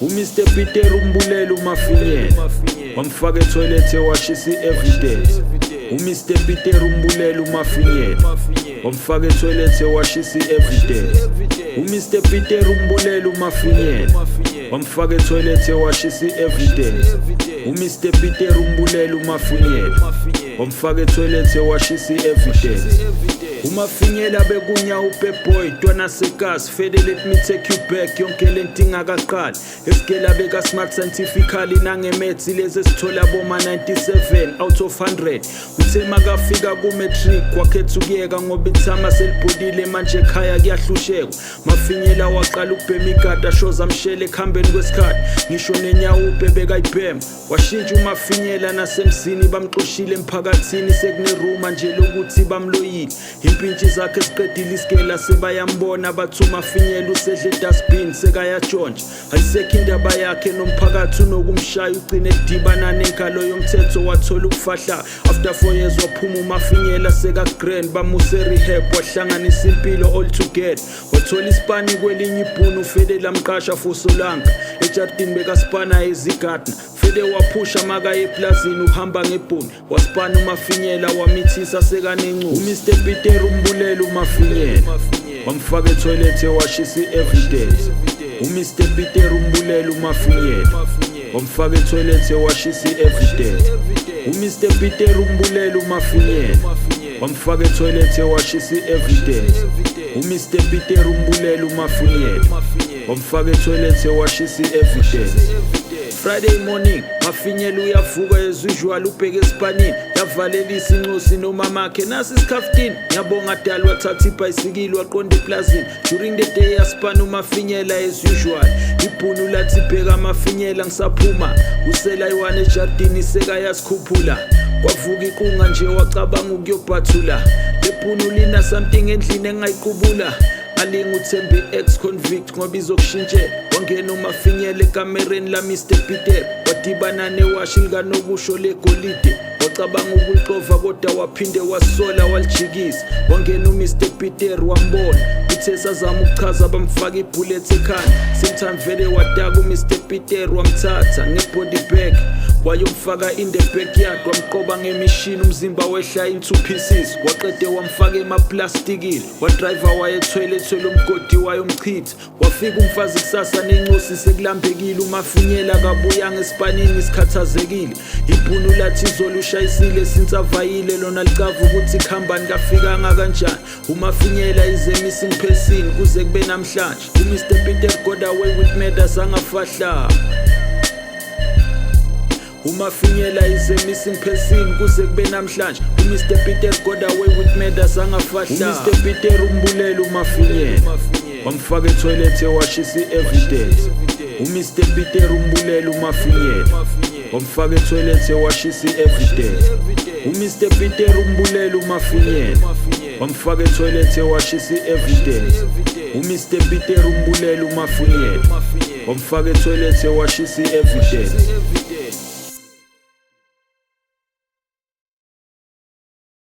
UMr Peter umbulele uMafinyela, wamfaka etoilet washisa i-evidence. UMr Peter umbulele uMafinyela, wamfaka etoilet washisa i-evidence. UMr Peter umbulele uMafinyela, wamfaka etoilet washisa i-evidence. UMr Peter umbulele uMafinyela, wamfaka etoilet washisa i-evidence. UMafinyela bekunya ubeboy ntwana sekasi fede, let me take you back yonke lento ingakaqali. Esigela beka smart scientifically nangemaths, lezi esithola boma 97 out of 100. Uthe makafika ku-matric wakhetha ukuyeka ngoba ithama selibhodile manje, ekhaya kuyahlushekwa. Mafinyela waqala ukubhema igada shoza mshele. Ekuhambeni kwesikhathi ngisho nenyawupe bekayibhema. Washintsha uMafinyela, nasemzini bamxoshile, emphakathini sekunerumour nje lokuthi bamloyile. Impintshi zakhe siqedile isigela sebayambona, bathi uMafinyela usedle dustbin, sekayatshontsha, ayisekho indaba yakhe nomphakathi, unokumshaya ugcine edibana nenkalo yomthetho, wathola ukufahla. After 4 years waphuma uMafinyela seka-grand, bamuse rehab, wahlanganisa impilo all together, wathola isipani kwelinye ibhunu. Fede lamqasha for solanka ejardini, bekaspana ezigadna. Fede waphusha makaye eplazini, uhamba ngebhuni, wasipana uMafinyela, wamithisa sekanencusi. UMr Peter umbulele uMafinyela, wamfaka etoilet washisa i-evidence. UMr Peter umbulele uMafinyela, wamfaka etoilet washisa i-evidence. UMr Peter umbulele uMafinyela, wamfaka etoilet washisa i-evidence. UMr Peter umbulele uMafinyela, wamfaka etoilet washisa i-evidence. Friday morning Mafinyela uyavuka as usual, ubheke esipanini, yavalelisa incosi nomamakhe nasi isikhaftini. Ngiyabonga dali. Wathatha ibhayisikili waqonda eplazini. During the day yaspana uMafinyela as usual. Ibhunu lathi, "Bheka Mafinyela, ngisaphuma usela iwane ejardini sekayasikhuphula." Kwavuka iqunga nje, wacabanga ukuyobhathula lebhunu lina something endlini engayiqubula. Alinga uthembe ex convict ngoba izokushintshela. Wangena uMafinyela ekamereni la Mr Peter, wadibana newashi likanokusho legolide, wacabanga ukulixova kodwa waphinde wasola, walijikisa. Wangena uMr Peter wambona, uthe sazama ukuchaza bamfaka ibullet ekhanda. Same time vele wadaka uMr Peter, wamthatha ngebody bag wayomfaka in the backyard, wamqoba ngemishini, umzimba wehla into pieces. Waqede wamfaka emaplastikini, wadriver wayethwele ethwele umgodi wayomchitha. Wafika umfazi kusasa nencosi sekulambekile. UMafinyela kabuyanga esipanini, sikhathazekile. Ibhunu lathi izolo ushayisile sinsavayile, lona licava ukuthi khambani kafikanga kanjani. UMafinyela is a missing person kuze kube namhlanje. UMr Peter got away with murder, sangafahla. UMafinyela is a missing person kuze kube namhlanje. UMr Peter got away with murder, sangafahla. UMr Peter umbulele uMafinyela, wamfaka etoilet washisa i-evidence. UMr Peter umbulele uMafinyela, wamfaka etoilet washisa i-evidence. UMr Peter umbulele uMafinyela, wamfaka etoilet washisa i-evidence. UMr Peter umbulele uMafinyela, wamfaka etoilet washisa i-evidence.